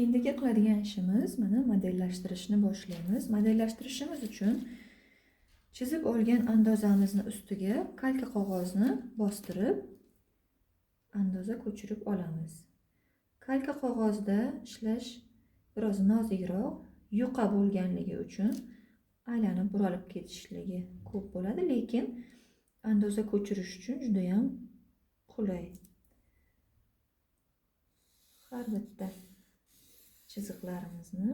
Endigi qiladigan ishimiz mana modellashtirishni boshlaymiz. Modellashtirishimiz uchun chizib olgan andozamizni ustiga kalka qog'ozni bostirib andoza ko'chirib olamiz. Kalka qog'ozda ishlash biroz nozikroq, yuqa bo'lganligi uchun aylanib buralib ketishligi ko'p bo'ladi, lekin andoza ko'chirish uchun juda ham qulay. Har bitta chiziqlarimizni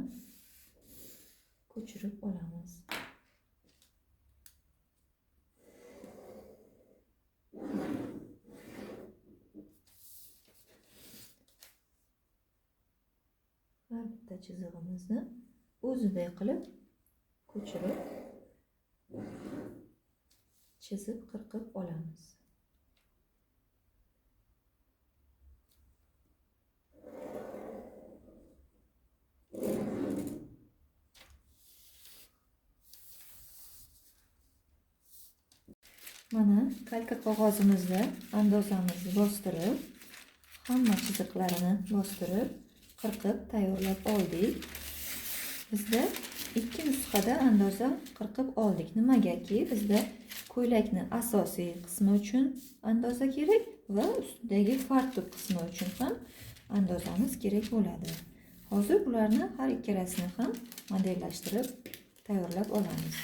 ko'chirib olamiz. Har bitta chizig'imizni o'ziday qilib ko'chirib, chizib, qirqib olamiz. Mana kalka qog'ozimizda andozamizni bostirib, hamma chiziqlarini bostirib, qirqib tayyorlab oldik. Bizda ikki nusxada andoza qirqib oldik. Nimagaki bizda ko'ylakni asosiy qismi uchun andoza kerak va ustidagi fartuk qismi uchun ham andozamiz kerak bo'ladi. Hozir bularni har ikkalasini ham modellashtirib tayyorlab olamiz.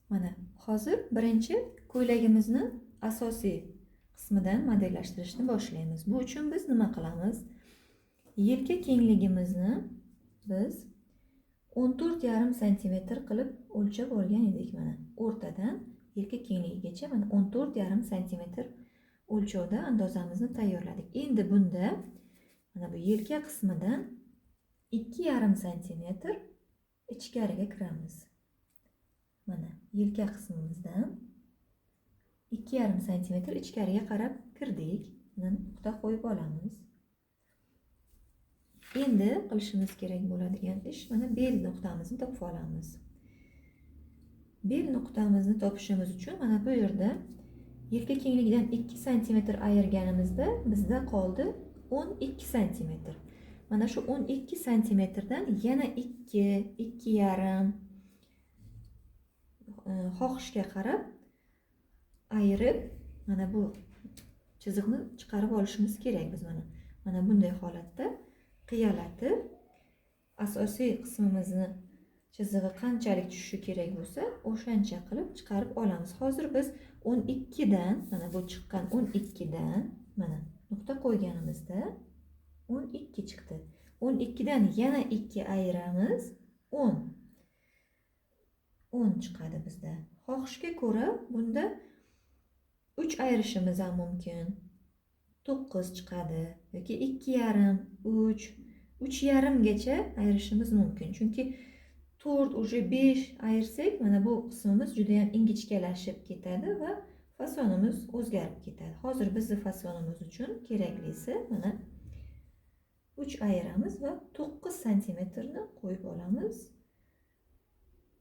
Mana hozir birinchi ko'ylagimizni asosiy qismidan modellashtirishni boshlaymiz. Bu uchun biz nima qilamiz? Yelka kengligimizni biz 14,5 santimetr qilib o'lchab olgan edik. Mana o'rtadan yelka kengligigacha mana 14,5 santimetr o'lchovda andozamizni tayyorladik. Endi bunda mana bu yelka qismidan 2,5 santimetr ichkariga kiramiz. Mana yelka qismimizdan 2,5 santimetr ichkariga qarab kirdik. Mana nuqta qo'yib olamiz. Endi qilishimiz kerak bo'ladigan ish mana bel nuqtamizni topib olamiz. Bel nuqtamizni topishimiz uchun mana bu yerda yelka kengligidan 2 santimetr ayirganimizda bizda qoldi 12 santimetr. Mana shu 12 santimetrdan yana 2, 2,5 xohishga qarab ayirib mana bu chiziqni chiqarib olishimiz kerak. Biz mana bunday holatda qiyalatib asosiy qismimizni chizig'i qanchalik tushishi kerak bo'lsa, o'shancha qilib chiqarib olamiz. Hozir biz 12 dan, mana bu chiqqan 12 dan mana nuqta qo'yganimizda 12 chiqdi. 12 dan yana 2 ayiramiz, 10. 10 chiqadi bizda. Xohishga ko'ra bunda 3 ayirishimiz ham mumkin. 9 chiqadi yoki 2,5, 3, 3,5 gacha ayirishimiz mumkin. Chunki 4 уже 5 ayirsak, mana bu qismimiz juda ham ingichkalashib ketadi va fasonimiz o'zgarib ketadi. Hozir bizning fasonimiz uchun keraklisi mana 3 ayiramiz va 9 santimetrni qo'yib olamiz.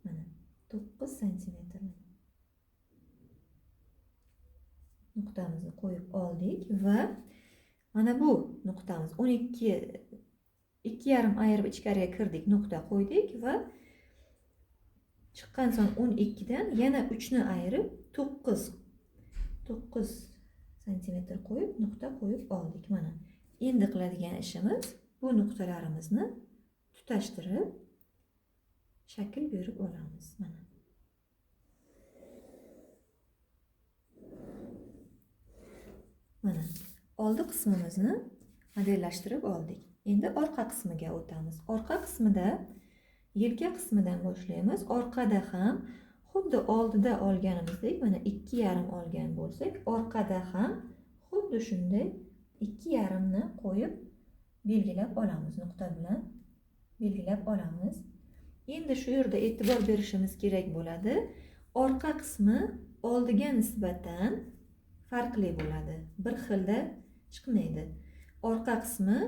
Mana 9 santimetrni nuqtamizni qo'yib oldik va mana bu nuqtamiz 12, 2,5 ayirib ichkariga kirdik, nuqta qo'ydik va chiqqan son 12 dan yana 3 ni ayirib 9 santimetr qo'yib nuqta qo'yib oldik. Mana endi qiladigan ishimiz bu nuqtalarimizni tutashtirib shakl berib olamiz. Mana mana oldi qismimizni modellashtirib oldik. Endi orqa qismiga o'tamiz. Orqa qismida yelka qismidan boshlaymiz. Orqada ham xuddi oldida olganimizdek, mana 2,5 olgan bo'lsak, orqada ham xuddi shunday 2,5 ni qo'yib belgilab olamiz, nuqta bilan belgilab olamiz. Endi shu yerda e'tibor berishimiz kerak bo'ladi. Orqa qismi oldiga nisbatan farqli bo'ladi. Bir xilda chiqmaydi. Orqa qismi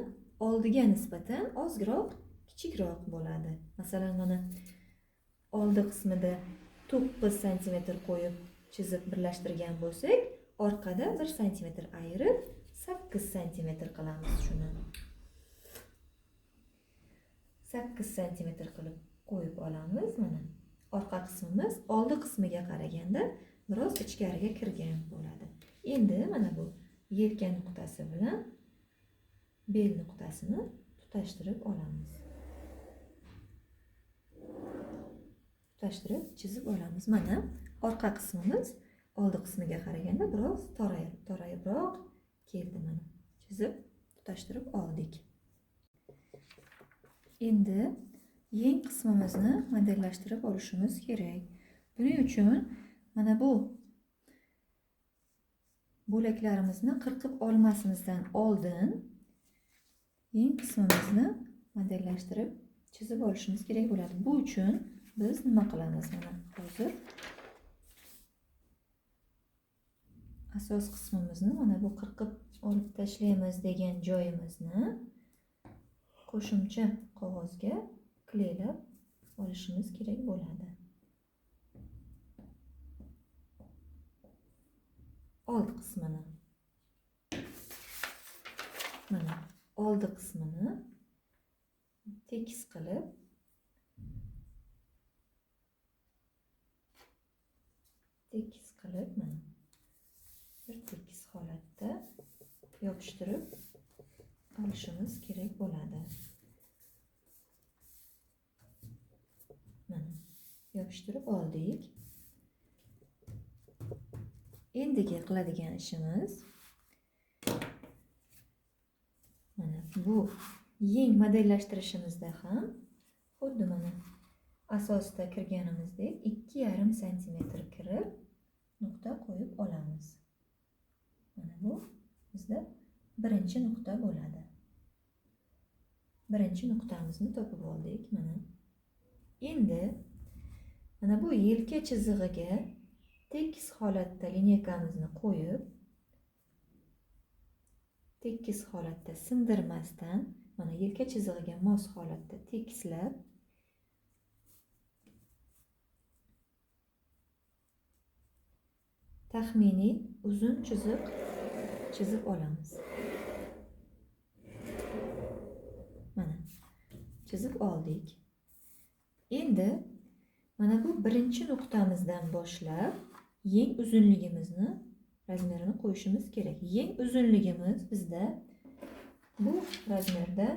oldiga nisbatan ozroq kichikroq bo'ladi. Masalan, mana oldi qismida 9 santimetr qo'yib chizib birlashtirgan bo'lsak, orqada 1 santimetr ayirib 8 santimetr qilamiz shuni. 8 santimetr qilib qo'yib olamiz. Mana orqa qismimiz oldi qismiga qaraganda biroz ichkariga kirgan bo'ladi. Endi mana bu yelka nuqtasi bilan bel nuqtasini tutashtirib olamiz. Tutashtirib chizib olamiz. Mana orqa qismimiz oldi qismiga qaraganda biroz torayibroq keldi. Mana chizib tutashtirib oldik. Endi yeng qismimizni modellashtirib olishimiz kerak. Buning uchun mana bu bo'laklarimizni qirqib olmasimizdan oldin yeng qismimizni modellashtirib chizib olishimiz kerak bo'ladi. Bu uchun biz nima qilamiz? Mana hozir asos qismimizni mana bu qirqib olib tashlaymiz degan joyimizni qo'shimcha qog'ozga kleylab olishimiz kerak bo'ladi. Old qismini, mana oldi qismini tekis qilib mana bir tekis holatda yopishtirib olishimiz kerak bo'ladi. Mana yopishtirib oldik. Endigi qiladigan ishimiz mana bu yeng modellashtirishimizda ham xuddi mana asosda kirganimizdek 2,5 santimetr kirib nuqta qo'yib olamiz. Mana bu bizda birinchi nuqta bo'ladi. Birinchi nuqtamizni topib oldik mana. Endi mana bu yelka chizig'iga tekis holatda lineykamizni qo'yib, tekis holatda sindirmasdan mana yelka chizig'iga mos holatda tekislab taxminiy uzun chiziq chizib olamiz. Mana chizib oldik. Endi mana bu birinchi nuqtamizdan boshlab yeng uzunligimizni razmerini qo'yishimiz kerak. Yeng uzunligimiz bizda bu razmerda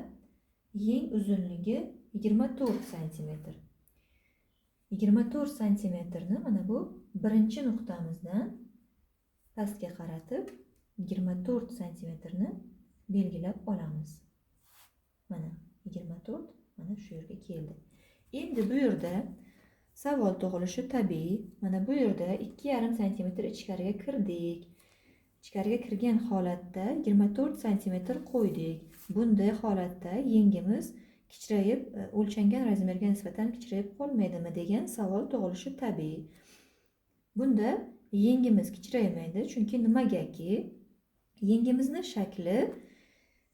yeng uzunligi 24 santimetr. 24 santimetrni mana bu birinchi nuqtamizdan pastga qaratib 24 santimetrni belgilab olamiz. Mana 24 mana shu yerga keldi. Endi bu yerda savol tug'ilishi tabiiy. Mana bu yerda 2,5 santimetr ichkariga kirdik. Ichkariga kirgan holatda 24 santimetr qo'ydik. Bunday holatda yengimiz kichrayib, o'lchangan razmerga nisbatan kichrayib qolmaydimi degan savol tug'ilishi tabiiy. Bunda yengimiz kichraymaydi, chunki nimagaki yengimizni shakli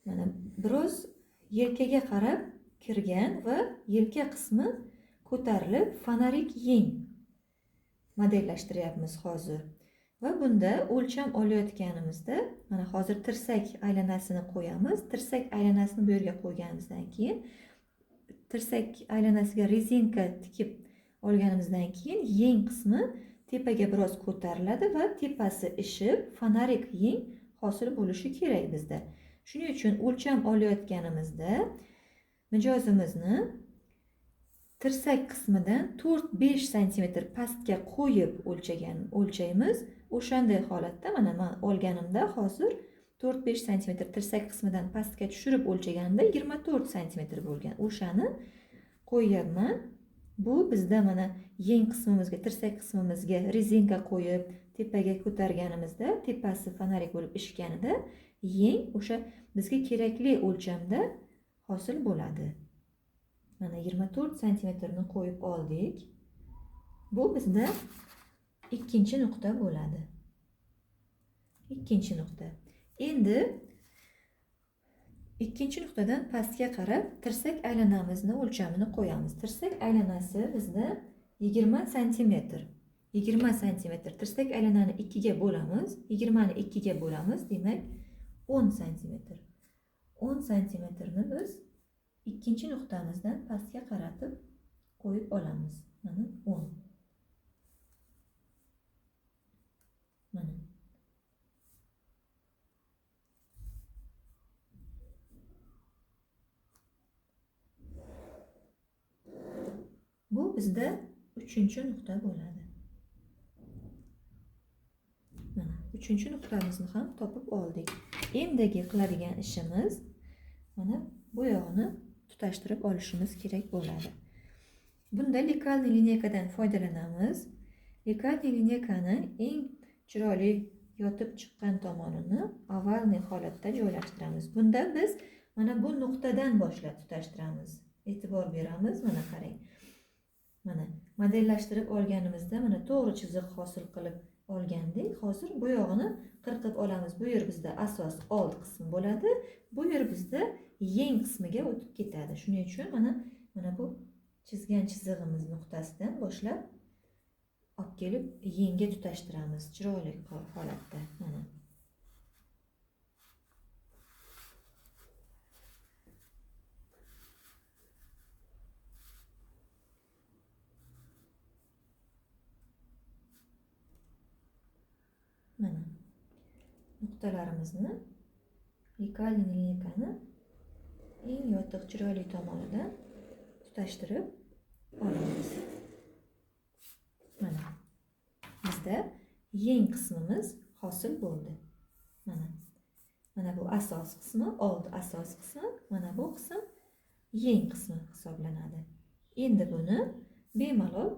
mana biroz yelkaga qarab kirgan va yelka qismi ko'tarilib fonarik yeng modellashtiryapmiz hozir. Va bunda o'lcham olayotganimizda mana hozir tirsak aylanasini qo'yamiz. Tirsak aylanasini bu yerga qo'yganimizdan keyin tirsak aylanasiga rezinka tikib olganimizdan keyin yeng qismi tepaga biroz ko'tariladi va tepasi ishib fonarik yeng hosil bo'lishi kerak bizda. Shuning uchun o'lcham olayotganimizda mijozimizni tirsak qismidan 4-5 santimetr pastga qo'yib o'lchaymiz. O'shanday holatda mana men olganimda hozir 4-5 santimetr tirsak qismidan pastga tushirib o'lchaganimda 24 santimetr bo'lgan. O'shani qo'yyapman. Bu bizda mana yeng qismimizga, tirsak qismimizga rezinka qo'yib tepaga ko'targanimizda tepasi fonarik bo'lib ishganida yeng o'sha bizga kerakli o'lchamda hosil bo'ladi. Mana 24 santimetrni qo'yib oldik. Bu bizda ikkinchi nuqta bo'ladi. Ikkinchi nuqta. Endi ikkinchi nuqtadan pastga qarab tirsak aylanamizni o'lchamini qo'yamiz. Tirsak aylanasi bizda 20 santimetr. 20 santimetr. Tirsak aylanani 2 ga bo'lamiz. 20 ni 2 ga bo'lamiz. Demak, 10 santimetr. 10 santimetrni biz ikkinchi nuqtamizdan pastga qaratib qo'yib olamiz. Mana 10. Mana. Bu bizda 3-nuqta bo'ladi. Mana 3-nuqtamizni ham topib oldik. Endigi qiladigan ishimiz mana bu yog'ini tutashtirib olishimiz kerak bo'ladi. Bunda lekalniy lineykadan foydalanamiz. Lekalniy lineykani eng chiroyli yotib chiqqan tomonini ovalniy holatda joylashtiramiz. Bunda biz mana bu nuqtadan boshlab tutashtiramiz. E'tibor beramiz, mana qarang. Mana modellashtirib olganimizda mana to'g'ri chiziq hosil qilib olgandik. Hozir bu yog'ini qirqib olamiz. Bu yer bizda asos old qismi bo'ladi. Bu yer bizda yeng qismiga o'tib ketadi. Shuning uchun mana bu chizgan chizig'imiz nuqtasidan boshlab olib kelib yengga tutashtiramiz chiroyli holatda. Mana. Mana nuqtalarimizni lekalniy lineykani eng yotiq chiroyli tomonidan tutashtirib olamiz. Mana bizda yeng qismimiz hosil bo'ldi. Mana bu asos qismi, old asos qismi, mana bu qism yeng qismi hisoblanadi. Endi buni bemalol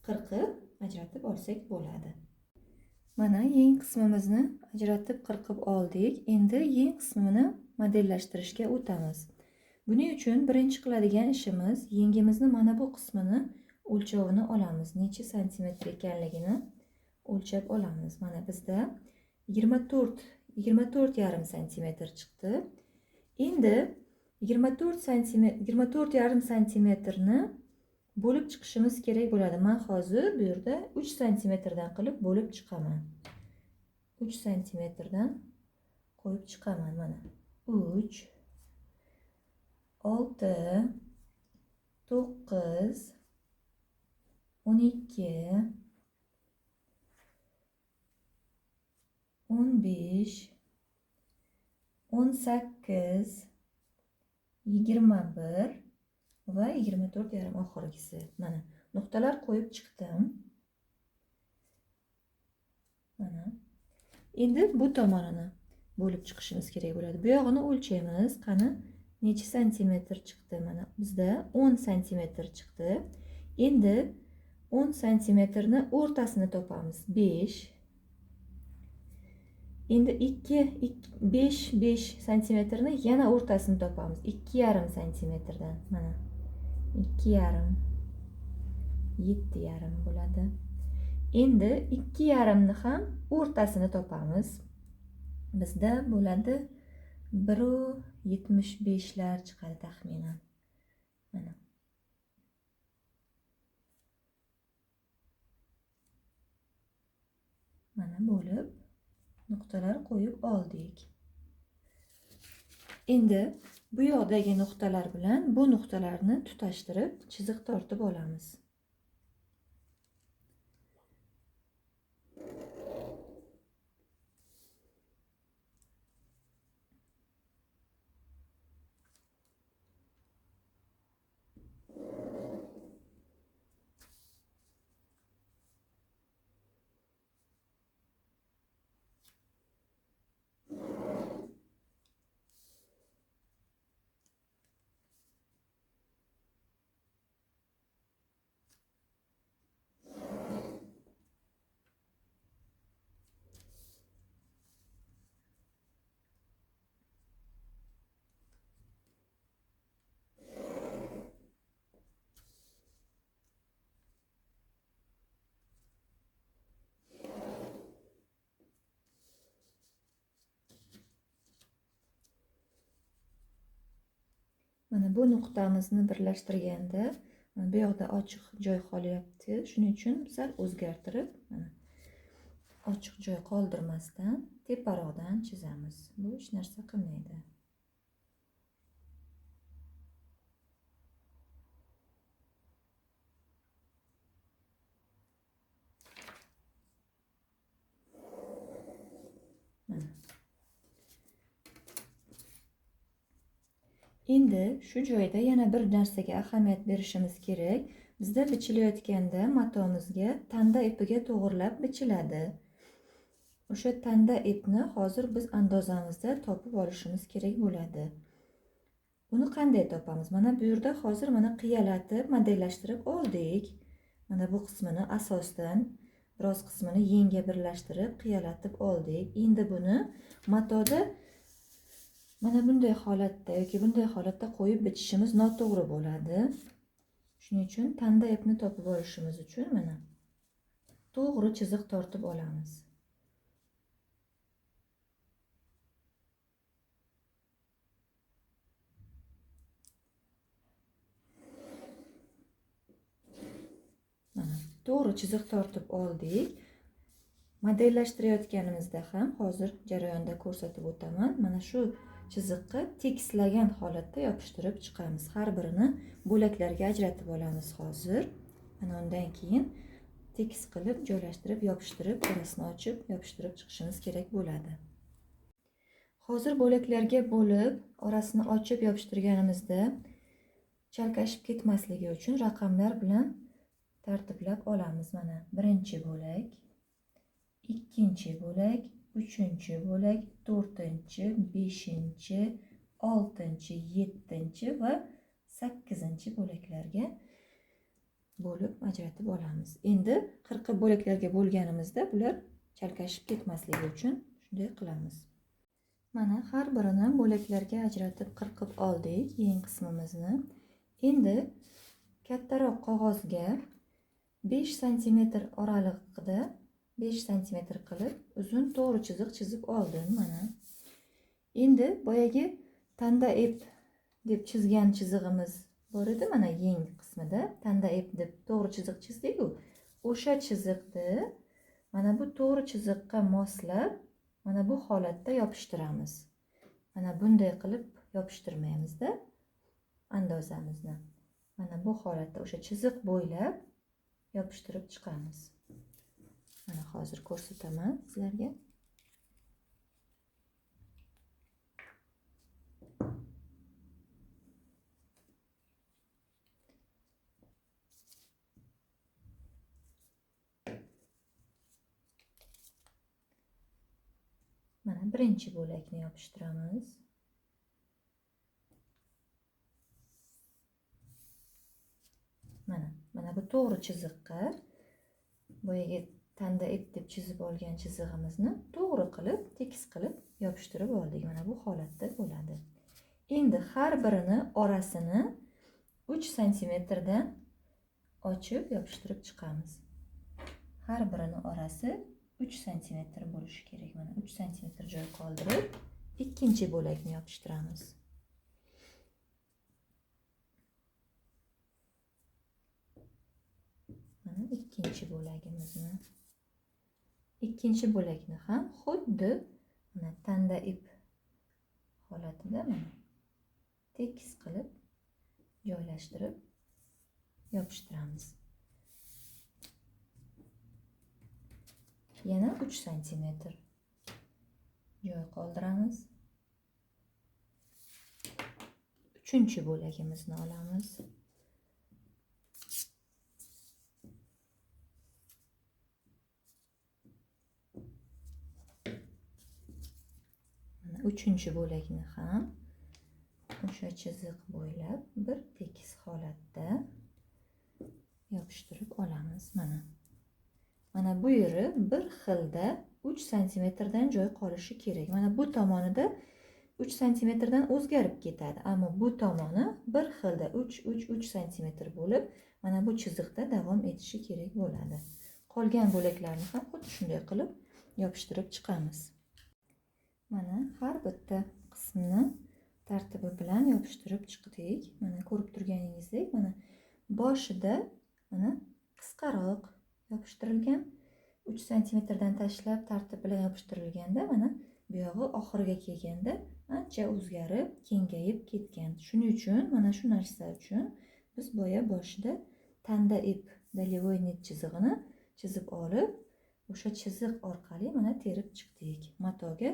qirqib ajratib olsak bo'ladi. Mana yeng qismimizni ajratib qirqib oldik. Endi yeng qismini modellashtirishga o'tamiz. Buning uchun birinchi qiladigan ishimiz yengimizni mana bu qismini o'lchovini olamiz. Necha santimetr ekanligini o'lchab olamiz. Mana bizda 24,5 santimetr chiqdi. Endi 24,5 santimetrni bo'lib chiqishimiz kerak bo'ladi. Men hozir bu yerda 3 santimetrdan qilib bo'lib chiqaman. 3 santimetrdan qo'yib chiqaman mana. 3 6 9 12 15 18 21 va 24,5 oxirgisi. Mana nuqtalar qo'yib chiqdim. Mana. Endi bu tomonini bo'lib chiqishimiz kerak bo'ladi. Bu yog'ini o'lchaymiz. Qani necha santimetr chiqdi? Mana bizda 10 santimetr chiqdi. Endi 10 santimetrni o'rtasini topamiz. 5. Endi 2 5 5 santimetrni yana o'rtasini topamiz. 2,5 santimetrdan. Mana 2,5 7,5 bo'ladi. Endi 2,5 ni ham o'rtasini topamiz. Bizda bo'ladi 1,75 lar chiqadi taxminan. Mana. Mana bo'lib nuqtalar qo'yib oldik. Endi bu yoqdagi nuqtalar bilan bu nuqtalarni tutashtirib chiziq tortib olamiz. Mana bu nuqtamizni birlashtirganda bu yoqda ochiq joy qolyapti. Shuning uchun sal o'zgartirib mana Ochiq joy qoldirmasdan teparoqdan chizamiz. Bu hech narsa qilmaydi. Mana. Endi shu joyda yana bir narsaga ahamiyat berishimiz kerak. Bizda bichilayotganda matomizga tanda ipiga to'g'rilab bichiladi. O'sha tanda ipni hozir biz andozamizda topib olishimiz kerak bo'ladi. Uni qanday topamiz? Mana bu yerda hozir mana qiyalatib, modellashtirib oldik. Mana bu qismini asosdan biroz qismini yenga birlashtirib qiyalatib oldik. Endi buni matoda mana bunday holatda yoki bunday holatda qo'yib bichishimiz noto'g'ri bo'ladi. Shuning uchun tanda ipni topib olishimiz uchun mana to'g'ri chiziq tortib olamiz. Mana to'g'ri chiziq tortib oldik. Modellashtirayotganimizda ham hozir jarayonda ko'rsatib o'taman. Mana shu chiziqqa tekislagan holatda yopishtirib chiqamiz. Har birini bo'laklarga ajratib olamiz hozir. Mana undan keyin tekis qilib joylashtirib, yopishtirib, orasini ochib, yopishtirib chiqishimiz kerak bo'ladi. Hozir bo'laklarga bo'lib, orasini ochib yopishtirganimizda chalkashib ketmasligi uchun raqamlar bilan tartiblab olamiz. Mana birinchi bo'lak, ikkinchi bo'lak, uchinchi bo'lak, to'rtinchi, beshinchi, oltinchi, yettinchi va sakkizinchi bo'laklarga bo'lib ajratib olamiz. Endi qirqib bo'laklarga bo'lganimizda bular chalkashib ketmasligi uchun shunday qilamiz. Mana har birini bo'laklarga ajratib qirqib oldik yeng qismimizni. Endi kattaroq qog'ozga 5 santimetr oraliqda 5 santimetr qilib uzun to'g'ri chiziq chizib oldim mana. Endi boyagi tanda ip deb chizgan chizig'imiz bor edi, mana yeng qismida tanda ip deb to'g'ri chiziq chizdik-ku. O'sha chiziqni mana bu to'g'ri chiziqqa moslab mana bu holatda yopishtiramiz. Mana bunday qilib yopishtirmaymizda andozamizni. Mana bu holatda o'sha chiziq bo'ylab yopishtirib chiqamiz. Mana hozir ko'rsataman sizlarga. Mana birinchi bo'lakni yopishtiramiz. Mana bu to'g'ri chiziqqa boyagi tanda ip deb chizib olgan chizig'imizni to'g'ri qilib, tekis qilib yopishtirib oldik. Mana bu holatda bo'ladi. Endi har birini orasini 3 santimetrdan ochib yopishtirib chiqamiz. Har birini orasi 3 santimetr bo'lishi kerak. Mana 3 santimetr joy qoldirib, ikkinchi bo'lakni yopishtiramiz. Mana ikkinchi bo'lagimizni. Ikkinchi bo'lakni ham xuddi mana tanda ip holatida mana tekis qilib joylashtirib yopishtiramiz. Yana 3 santimetr joy qoldiramiz. Uchinchi bo'lagimizni olamiz. Mana uchinchi bo'lakni ham o'sha chiziq bo'ylab bir tekis holatda yopishtirib olamiz. Mana bu yeri bir xilda 3 santimetrdan joy qolishi kerak. Mana bu tomonida 3 santimetrdan o'zgarib ketadi, ammo bu tomoni bir xilda 3 3 3 santimetr bo'lib, mana bu chiziqda davom etishi kerak bo'ladi. Qolgan bo'laklarni ham xuddi shunday qilib yopishtirib chiqamiz. Mana har bitta qismni tartibi bilan yopishtirib chiqdik. Mana ko'rib turganingizdek, mana boshida mana qisqaroq yopishtirilgan, 3 santimetrdan tashlab tartib bilan yopishtirilganda mana bu yog'i oxiriga kelganda ancha o'zgarib, kengayib ketgan. Shuning uchun mana shu narsa uchun biz boya boshida tanda ip долевой nit chizig'ini chizib olib, o'sha chiziq orqali mana terib chiqdik. Matoga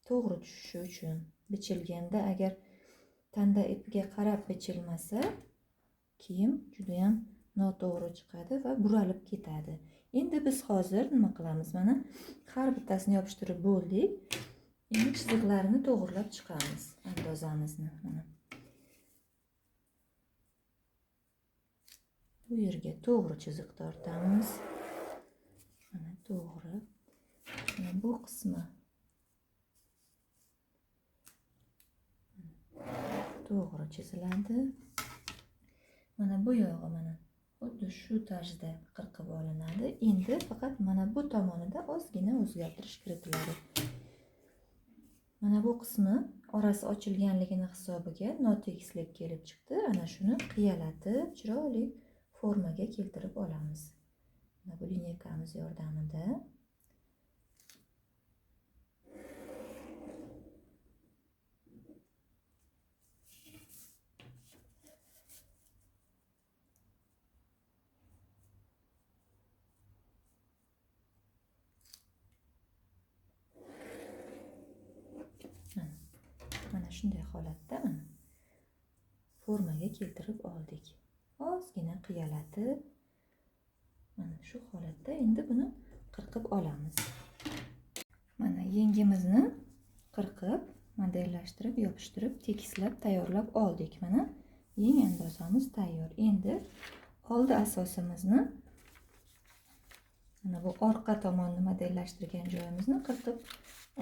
to'g'ri tushishi uchun bichilganda agar tanda ipiga qarab bichilmasa, kiyim juda ham noto'g'ri chiqadi va buralib ketadi. Endi biz hozir nima qilamiz? Mana har bittasini yopishtirib bo'ldik. Endi chiziqlarini to'g'rilab chiqamiz andozamizni. Mana bu yerga to'g'ri chiziq tortamiz. Mana to'g'ri. Mana bu qismi to'g'ri chiziladi. Mana bu yog'i mana xuddi shu tarzda qirqib olinadi. Endi faqat mana bu tomonida ozgina o'zgartirish kiritiladi. Mana bu qismi orasi ochilganligini hisobiga notekislik kelib chiqdi. Ana shuni qiyalatib, chiroyli formaga keltirib olamiz. Mana bu lineykamiz yordamida. Mana shunday holatda mana formaga keltirib oldik. Ozgina qiyalatib mana shu holatda endi buni qirqib olamiz. Mana yengimizni qirqib, modellashtirib, yopishtirib, tekislab tayyorlab oldik. Mana yeng andozamiz tayyor. Endi oldi asosimizni mana bu orqa tomonni modellashtirgan joyimizni qirqib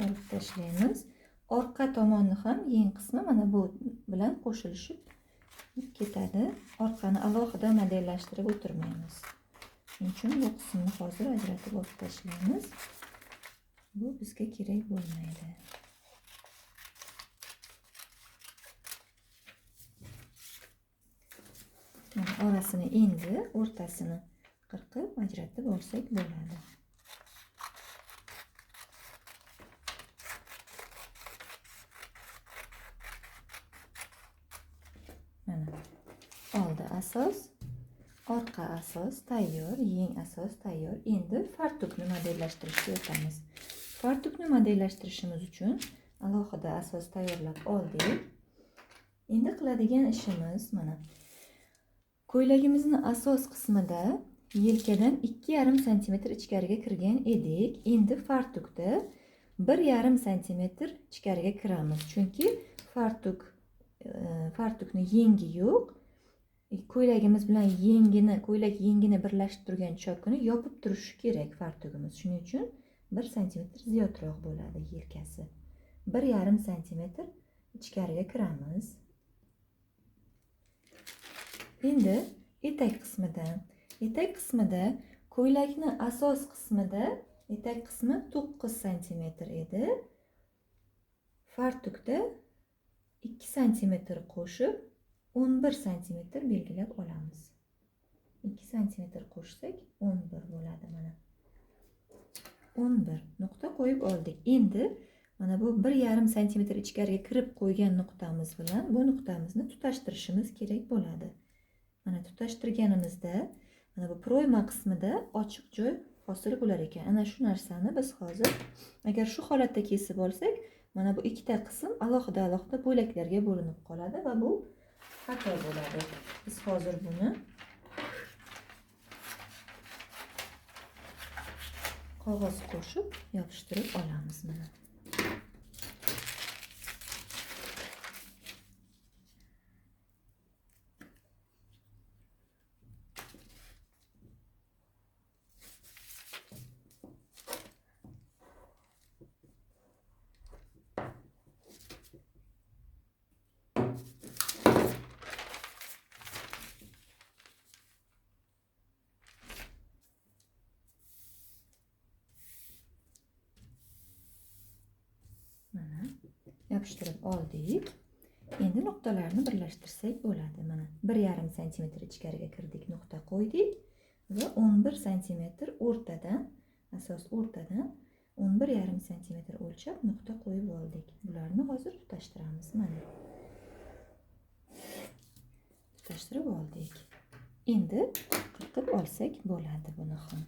olib tashlaymiz. Orqa tomonni ham yeng qismi mana bu bilan qo'shilishib ketadi. Orqani alohida modellashtirib o'tirmaymiz. Shuning uchun bu qismni hozir ajratib olib tashlaymiz. Bu bizga kerak bo'lmaydi. Mana orasini endi o'rtasini qirqib ajratib olsak bo'ladi. Mana oldi asos, orqa asos tayyor, yeng asos tayyor. Endi fartukni modellashtirishga o'tamiz. Fartukni modellashtirishimiz uchun alohida asos tayyorlab oldik. Endi qiladigan ishimiz mana ko'ylagimizni asos qismida yelkadan 2,5 santimetr ichkariga kirgan edik. Endi fartukda 1,5 santimetr ichkariga kiramiz. Chunki fartukni yengi yo'q. Ko'ylagimiz bilan yengini, ko'ylak yengini birlashtirgan chokini yopib turishi kerak fartugimiz. Shuning uchun 1 santimetr ziyodroq bo'ladi yelkasi. 1,5 santimetr ichkariga kiramiz. Endi etak qismida, etak qismida ko'ylakni asos qismida etak qismi 9 santimetr edi. Fartukda 2 santimetr qo'shib 11 santimetr belgilab olamiz. 2 santimetr qo'shsak 11 bo'ladi mana. 11 nuqta qo'yib oldik. Endi mana bu 1,5 santimetr ichkariga kirib qo'ygan nuqtamiz bilan bu nuqtamizni tutashtirishimiz kerak bo'ladi. Mana tutashtirganimizda mana bu proyma qismida ochiq joy hosil bo'lar ekan. Ana shu narsani biz hozir agar shu holatda kesib olsak, mana bu ikkita qism alohida-alohida bo'laklarga bo'linib qoladi va bu xato bo'ladi. Biz hozir buni qog'oz qo'shib yopishtirib olamiz mana. Mana yopishtirib oldik. Endi nuqtalarni birlashtirsak bo'ladi. Mana 1,5 santimetr ichkariga kirdik, nuqta qo'ydik. va 11 santimetr o'rtadan, asos o'rtadan 11,5 santimetr o'lchab nuqta qo'yib oldik. Bularni hozir tutashtiramiz. Mana tutashtirib oldik. Endi qirqib olsak bo'ladi buni ham.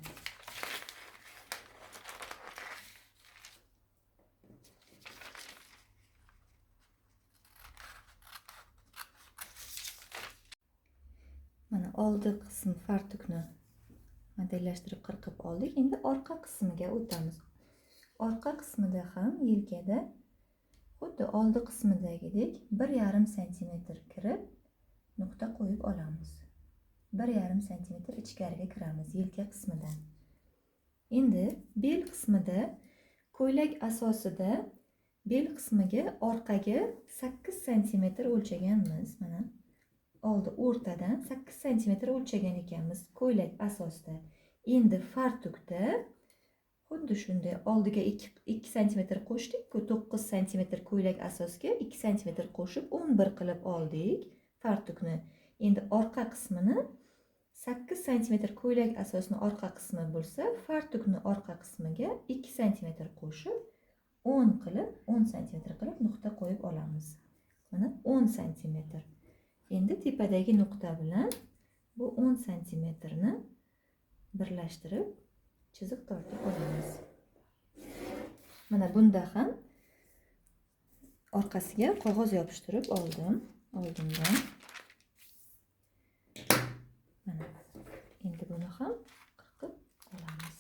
Mana oldi qism fartukni modellashtirib qirqib oldik. Endi orqa qismiga o'tamiz. Orqa qismida ham yelkada xuddi oldi qismidagidek 1,5 santimetr kirib nuqta qo'yib olamiz. 1,5 santimetr ichkariga kiramiz yelka qismidan. Endi bel qismida ko'ylak asosida bel qismiga orqaga 8 santimetr o'lchaganmiz. Mana oldi o'rtadan 8 santimetr o'lchagan ekanmiz ko'ylak asosida. Endi fartukda xuddi shunday oldiga 2 santimetr qo'shdik-ku, 9 santimetr ko'ylak asosga 2 santimetr qo'shib 11 qilib oldik fartukni. Endi orqa qismini 8 santimetr ko'ylak asosini orqa qismi bo'lsa, fartukni orqa qismiga 2 santimetr qo'shib 10 qilib, 10 santimetr qilib nuqta qo'yib olamiz. Mana 10 santimetr. Endi tepadagi nuqta bilan bu 10 santimetrni birlashtirib chiziq tortib olamiz. Mana bunda ham orqasiga qog'oz yopishtirib oldim oldindan. Mana endi buni ham qirqib olamiz.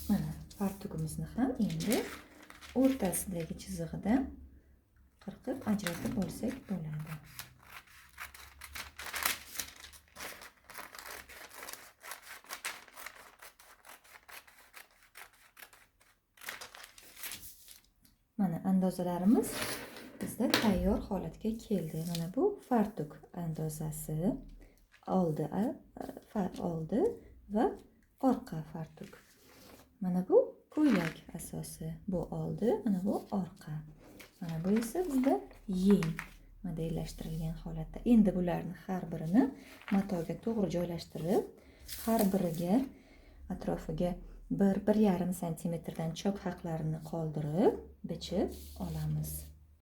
Mana fartugimizni ham endi o'rtasidagi chizig'idan qirqib ajratib olsak bo'ladi. Mana andozalarimiz bizda tayyor holatga keldi. Mana bu fartuk andozasi, oldi va orqa fartuk. Mana bu ko'ylak asosi, bu oldi, mana bu orqa. Mana bu esa bizda yeng modellashtirilgan holatda. Endi bularni har birini matoga to'g'ri joylashtirib, har biriga atrofiga 1-1,5 santimetrdan chok haqlarini qoldirib bichib olamiz.